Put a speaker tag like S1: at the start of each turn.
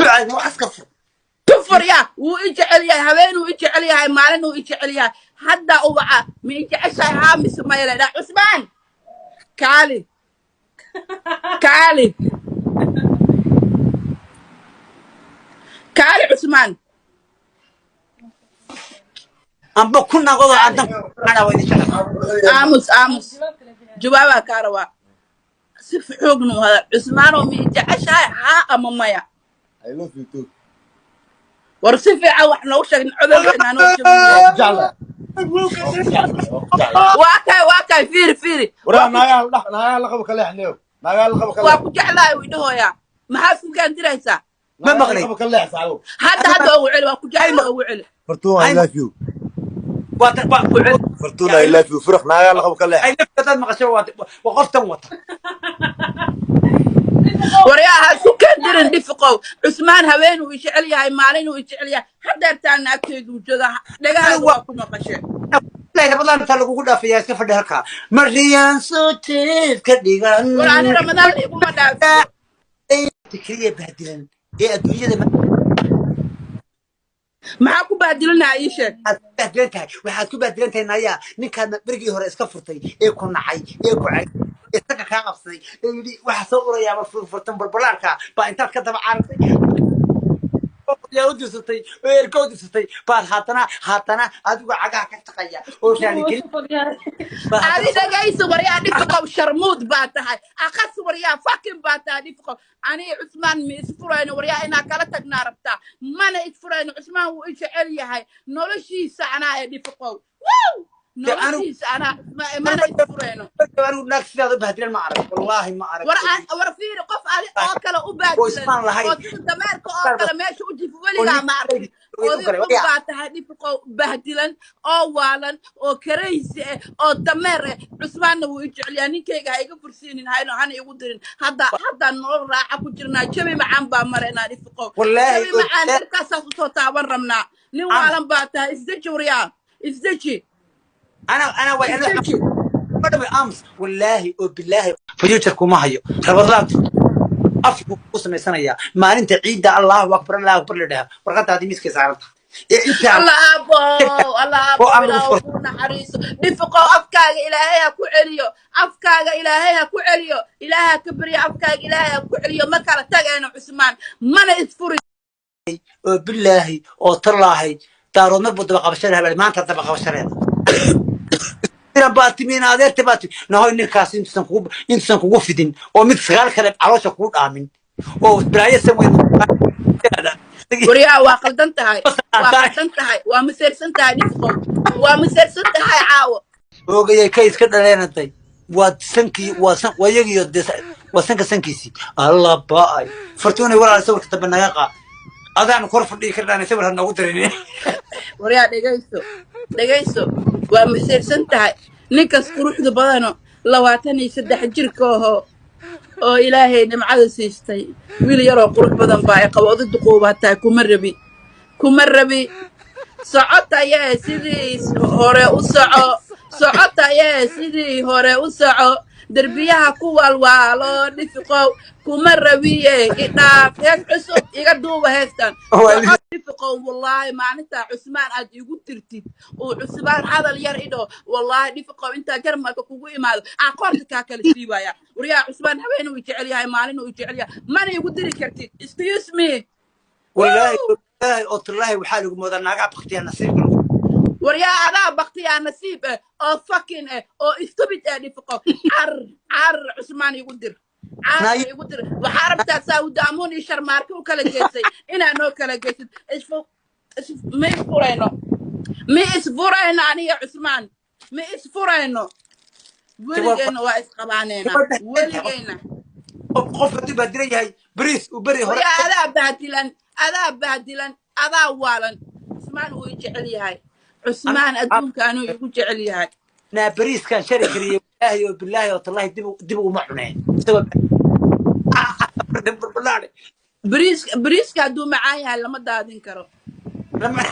S1: Wax iska fur.
S2: Tufur ya, wuu i jecel yahay, habeenuu i jecel yahay, maalinuu i jecel yahay. Hadda ubaca ma i jeceshahay, haa mise maya? Ledhaa Cusmaan, kaali kaali kaali, Cusmaan.
S1: Amba ku naqodo adan ana waa idin jecel.
S2: Aamus, aamus, jawaabaa kaa rabaa, si xoognu hadal. Cusmaanoo, ma i jeceshahay, haa ama maya?
S3: I love you too.
S2: War si fiican wax noogu sheeg, codowgeena anoo jabinay.
S3: Waa ku jeclahay. Waa ku jeclahay. Waa ku jeclahay.
S2: Waa kay, waa kay, fiiri fiiri.
S3: Waraa naagaha la dhex, naagaha la qabo ka leexneew. Naagaha la qabo ka
S2: Waa
S3: leex.
S2: ku jeclahay uu idhahooyaa, maxaa sugaan diraysaa?
S1: Ma
S3: Naagaha la
S1: maqlay.
S3: qabo ka leex, saaxiibow.
S2: Hadda hadda ugu celi, waa ku jeclahay, ugu celi.
S3: Fartuun, I love you.
S1: Waa waa ku cel.
S3: Fartuun, I love you. Firaq, naagaha la qabo ka leex.
S1: Ay laftaad maqasho, waa qoftan wata.
S2: Waryaa, ha isku keen dirin, dhifiqow. Cusmaan habeenuu i jecel yahay, maalinuu i jecel yahay, hadeertaana agteeduu jooga, dhegahaaga waa ku maqashe.
S1: Ilaahay, Ramadaan intaa lagugu dhaafayaa, iska fadhi halkaa mariyaan soo jeed ka dhigan.
S2: War ani Ramadaan iguma dhaafiyo.
S1: Keliya bahdilan ee adduunyada.
S2: Maxaa ku baadilinaa, ii sheeg.
S1: Waxaad ku bahdilan tahay, waxaad ku bahdilan tahay nayaa ninkaadna berigii hore iska furtay ee ku nacay ee ku cay ee sanka kaa qabsaday ee yidhi waxa soo urayaaba furfurtan balbalaarka baa intaad ka daba carartay yaa u dirsatay oo erka u dirsatay baad haddana adigu cagaha ka shaqaya oo raaligelin baad
S2: Adi
S1: haddana.
S2: Dhagayso waryaa, dhifiqow, sharmuud baa tahay, aqas waryaa, fucking baa tahay, dhifiqow. Aniga Cusmaan ma isfurayno. Waryaa, inaa kala tagnaa rabtaa, mana isfurayno. Cusmaan wuu i jecel yahay, noloshiisa anaa ee, dhifiqow. Wow, noloshiisa anaa Cusmaan ee, mana isfurayno.
S1: Anigu naag sidaad u bahdilan ma arag, wallaahi ma arag.
S2: War war fiiri, qof adi oo kale u
S1: Oo
S2: baadilan
S1: ismaan lahayn.
S2: oo sida dameerka oo kale meesha u jifa weligaa ma arkin.
S1: U galay.
S2: Oday xun baa tahay, dhifiqow, bahdilan oo waalan oo karaysi eh oo dameer eh. Cusmaanna wuu i jecelyaa, ninkayga ha iga fursiinin, hayno hana igu dirin. Hadda hadda nolol raaxa ku jirnaa, jabi macaan baa maraynaa, dhifiqow.
S1: Wallaahi.
S2: Jabi macaan cirkaasaas usoo taaban rabnaa. Nin waalan baa tahay, isdeji waryaa, isdeji.
S1: Ana way ana
S2: Isdeji.
S1: Madhamay ams, wallaahi oo bilaahi future kuma hayo. Rabadaantu afku ku samaysanayaa, maalinta ciidda Allahu akbar, Allahu akbar la dhaha, warqadaadii miiskay saaran tahay ee intaa
S2: Allah aabo, Allah aabo.
S1: Oo aan lagu
S2: Ilaahu ku naxariiso, dhifiqow. Afkaaga Ilaahay ha ku celiyo, afkaaga Ilaahay ha ku celiyo, Ilaahay ha ka baryo, afkaaga Ilaahay ha ku celiyo. Ma kala tagayno Cusmaan, mana isfuri.
S1: Oo bilaahi oo tallaahi, daaroodna buu daba qabasho lehe, maanta daba qabasho leeda baa timi, in adeerta baa timi. Nahoy, ninkaas intuusan kugu fidin oo mid sagaal kale caloosha kugu dhaamin oo balaayo san weyn.
S2: Waryaa, waa qaldan tahay, waa qaldan tahay, waa maseersan tahay, dhifiqow, waa maseersan tahay caawo.
S1: Oogayay ka iska dhaleenatay, waa sankii, waa san, waa iyagiyo dee, waa sanka sankiisii. Allah ba'ay, Fartuunay, walaal, sawirka dambe naga qaa, adaan kor fadhiyi kardhaan, sawir ha noogu dirin.
S2: Waryaa, dhegayso, dhegayso, waa maseersan tahay. Ninkaas quruxda badano, 23 jirka ahoo oo Ilaahay nimcada siistay, wiil yaroo qurux badan baa ay qabo. Oday duquubaa tahay, kuma rabi, kuma rabi. Socotayee sidii hore u soco, socotayee sidii hore u soco, derbiyaha ku waalwaalo, dhifiqow, kuma rabiye, idhaaf. Hees cusub iga duuba heestan. Soco, dhifiqow. Wallaahi maalintaa Cusmaan aad igu tirtid uu Cusmaan hadal yar idho, wallaahi dhifiqow, intaa Jarmalka kugu imaado aan qoorta kaa kala siibaya. Waryaa, Cusmaan habeen uu jecel yahay, maalin uu jecel yahay, mana igu diri kartid, excuse me.
S1: Wallaahi.
S2: Woo!
S1: Wallaahi oo tallaahi, waxaa lagu moodaa naagaa baktiya nasiibka lagu.
S2: Waryaa, adaa baktiyaa nasiib eh oo fucking eh oo stupid eh, dhifiqo. Car car, Cusmaan igu dir, car. Igu dir. Waxaa rabtaa Saawudaamuun iyo Sharmaarke u kala geysay inaa noo kala geysid. Isfu ma isfurayno, ma isfurayno, aniga Cusmaan ma isfurayno. Weligeyna waa isqabaaneena, weligeyna.
S1: Qof hadduu baadiran yahay, beriis uu beri hore.
S2: Waryaa, adaa bahdilan, adaa bahdilan, adaa waalan. Cusmaan wuu i jecel yahay, Cusmaan adduunka anuu igu jecel yahay.
S1: Naa beriiskan shari kariyey, wallaahi oo bilaahi oo tallaahi, dib uma cuneen isagoo barbalaadhe.
S2: Bariiska, bariiska hadduu macaan yahay lama daadin karo.
S1: Lama.